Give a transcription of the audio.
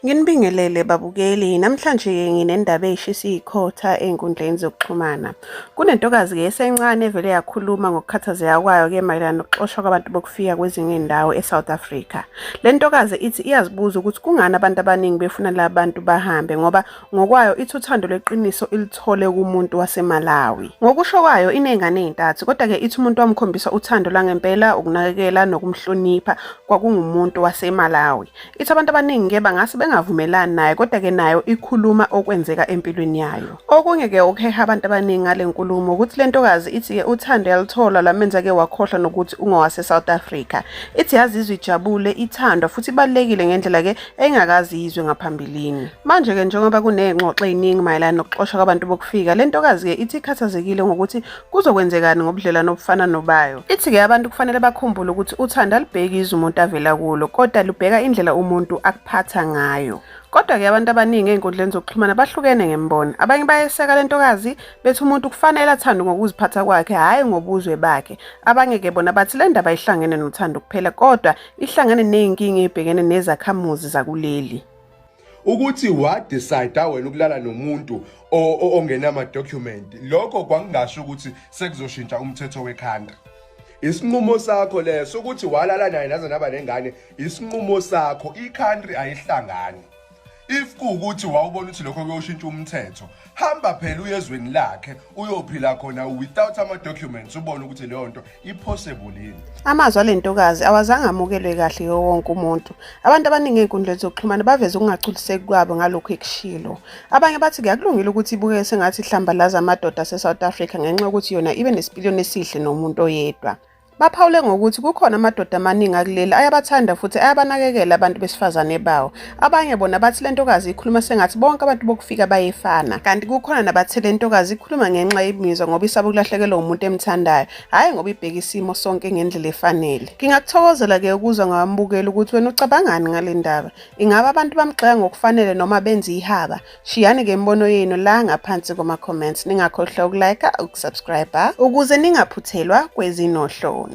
Nginibingelele babukeli, namhlanje nginendaba eyishisa ikhotha ey'nkundleni zokuxhumana. Kunentokazi-ke esencane evele yakhuluma ngokukhathazeka kwayo-ke mayelana nokuxoshwa kwabantu bokufika kwezinye iy'ndawo e-South Africa. Le ntokazi ithi iyazibuza ukuthi kungani abantu abaningi befuna la bantu bahambe ngoba ngokwayo ithi uthando lweqiniso ilithole kumuntu waseMalawi. Ngokusho kwayo iney'ngane ey'ntathu kodwa-ke ithi umuntu wamkhombisa uthando lwangempela, ukunakekela nokumhlonipha kwakungumuntu waseMalawi. Ithi abantu abaningi-ke bangase bengavumelani naye kodwa-ke nayo ikhuluma okwenzeka empilweni yayo. Okunye-ke okuheha abantu abaningi ngale nkulumo ukuthi le ntokazi ithi-ke uthando yaluthola lwamenza-ke wakhohlwa nokuthi ungowase-South Africa. Ithi yazizwa ijabule, ithandwa futhi ibalulekile ngendlela-ke engakaze iyizwe ngaphambilini. Manje-ke njengoba kuney'ngxoxo ey'ningi mayelana nokuxoshwa kwabantu bokufika, le ntokazi-ke ithi ikhathazekile ngokuthi Kuzokwenzekani ngobudlelwano obufana nobayo? Ithi-ke abantu kufanele bakhumbule ukuthi uthando alubheki izwe umuntu avela kulo, kodwa lubheka indlela umuntu akuphatha ngayo. Kodwa-ke abantu abaningi ey'nkundleni zokuxhumana bahlukene ngemibono. Abanye bayeseka le ntokazi, bethi umuntu kufanele athandwe ngokuziphatha kwakhe, hhayi ngobuzwe bakhe. Abanye-ke bona bathi le ndaba ayihlangene nothando kuphela, kodwa ihlangene ney'nkinga ey'bhekene nezakhamuzi zakuleli. Ukuthi wa decide wena ukulala nomuntu ongenama document, lokho kwakungasho ukuthi sekuzoshintsha umthetho we-country. Isinqumo sakho leso ukuthi walala naye naze naba nengane, isinqumo sakho, i-country ayihlangani. If kuwukuthi wawubona ukuthi lokho kuyoshintsha umthetho, hamba phela uye ezweni lakhe uyophila khona without ama-documents, ubone ukuthi leyo nto i-possible yini. Amazwi ale ntokazi awazange amukelwe kahle yiwo wonke umuntu. Abantu abaningi ey'nkundleni zokuxhumana baveze ukungagculiseki kwabo ngalokhu ekushilo. Abanye bathi kuyakulungile ukuthi ibukeke sengathi ihlambalaza amadoda ase-South Africa ngenxa yokuthi yona ibe nesipiliyoni esihle nomuntu oyedwa. Baphawule ngokuthi kukhona amadoda amaningi akuleli ayabathanda futhi ayabanakekela abantu besifazane bawo. Abanye bona bathi le ntokazi ikhuluma sengathi bonke abantu bokufika bayefana. Kanti kukhona nabathe le ntokazi ikhuluma ngenxa yemizwa ngoba isaba ukulahlekelwa umuntu emthandayo, hhayi ngoba ibheka isimo sonke ngendlela efanele. Ngingakuthokozela-ke ukuzwa ngabambukeli ukuthi wena ucabangani ngale ndaba. Ingabe abantu bamgxeka ngokufanele noma benza ihaba? Shiyani-ke imibono yenu la ngaphansi kuma-comments. Ningakhohlwa uku-like, uku-subscribe ukuze ningaphuthelwa kwezinohlonze.